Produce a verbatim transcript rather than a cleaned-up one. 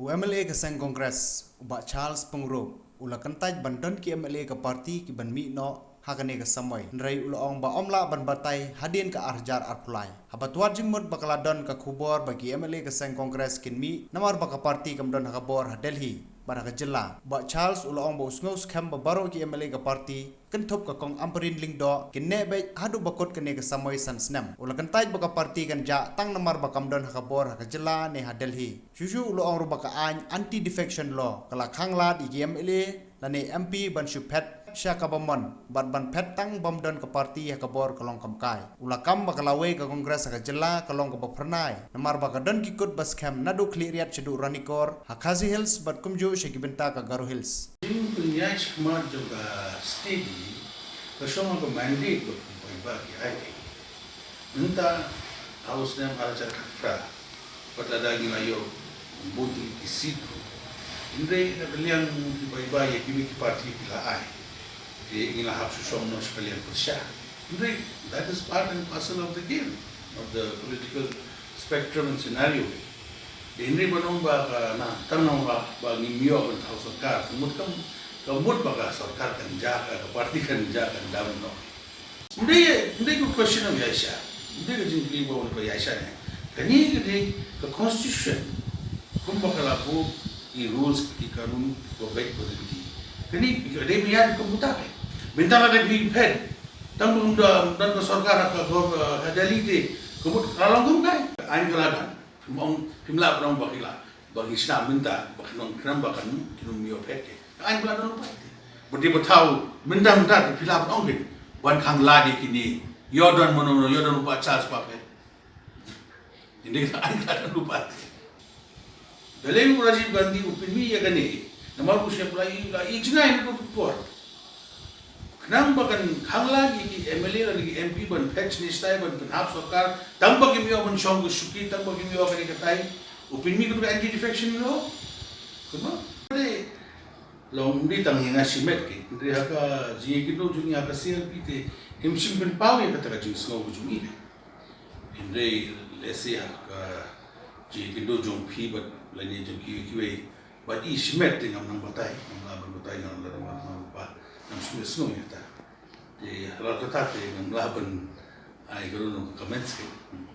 U M L A ka seng Congress, u Bah Charles Pyngrope, u la kyntait ban don ki M L A ka party ki ban mih noh ha kane ka samoi. Hynrei u la ong ba ym lah ban batai hadien ka ar hajar arphew lai. Haba twad jingmut ba ka la don ka khubor ba ki M L A ka seng Congress kin mih, namar ba ka party kam don ha ka bor ha Delhi bad ha ka jylla, u Bah Charles u la ong ba u sngew skhem ba baroh ki M L A ka party kynthup ka Kong Ampareen Lyngdoh kin neh beit haduh ba kut kane ka samoi san snem. U la kyntait ba ka party kan jah tang namar ba kam don ha ka bor ha ka jylla ne ha Delhi. Shuh shuh u la ong ruh ba ka aiñ Anti Defection Law ka la khang lad ïa ki M L A lane M P ban shu phet sha kaba mon bad ban phet tang bym don ka party ha ka bor ka long kam kai. U la kam ba ka lawei ka Congress ha ka jylla ka long kaba phyrnai, namar ba ka don ki kut ba skhem naduh Khliehriat shaduh Ranikor, ha Khasi Hills bad kumjuh sha ki bynta ka Garo Hills. Jingpynïaid shakhmat jong ka state ka shong ha ka mandate ba ki paidbah ki ai. Mynta ha u snem ar hajar khatphra, bad lada ngi la ïoh vote ki seat ruh, hynrei na ka liang ki paidbah ïa kiwei ki party ki la ai, te ngi la hap shu shong noh sha ka liang pyrshah. Hynrei that is part and parcel of the game of the political spectrum and scenario. Te hynrei ban ong ba ka na tang na ba, ba ngim ïoh ban thaw sorkar, ka mut kam, ka mut ba ka sorkar kan jah, ka, ka party kan jah, kan dam noh. Ym dei, ym dei ka question of ïaishah. Ym dei ka jingkylli ba ong ba ïaishah ne. Kane ka dei ka constitution. Kumba ka la buh ki rules, ki kanun ba beit ba lynti. Kane ka dei ba ïa ka buta ka. Mynta ka dei phi phet. Tang ba ym don, don ka sorkar ha ka, ha Delhi te, ka mut ka la long kum kai. Aiñ ka la don. Phim ong, phim lah ban ong ba ki la, ba ki shna mynta, ba ki nong khnang ba kan, kin ym ïoh phet ke. Aiñ ka la don lypa te. Ba dei ba thaw mynta mynta te phi lah ban ong ke. Ban khang lad ïa kine. Ïoh don mano mano, ïoh don u Bah Charles ba phet. Ynda ka aiñ ka la don lypa te. Balei u Rajiv Gandhi u pynmih ïa kane? Namar u shem la i, la i jngai na ka por. Khnang ba kan khang lad ïa ki M L A lane ki M P ban phet shane shatai ban pynhap sorkar, tang ba kim ïoh ban shong ka shuki, tang ba kim ïoh kane katai. U pynmih ka Anti Defection Law. Kumno? Long ym dei tang ïa nga shimet ke. Hynrei ha ka jingïakynduh jong ngi ha ka C L P te, ngim shym pynpaw ïa kata ka jingsngew ka jong ngi. Hynrei lehse ha ka jingïakynduh jong phi bad lane jong kiwei kiwei, bad i shimet te ngam nang batai, ngam lah ban batai, ngam lah ban, ngam lah ban, ngam sngewsih ïa kata. Te halor kata te ngam lah ban ai ka ruh ka comments ke. Hmm.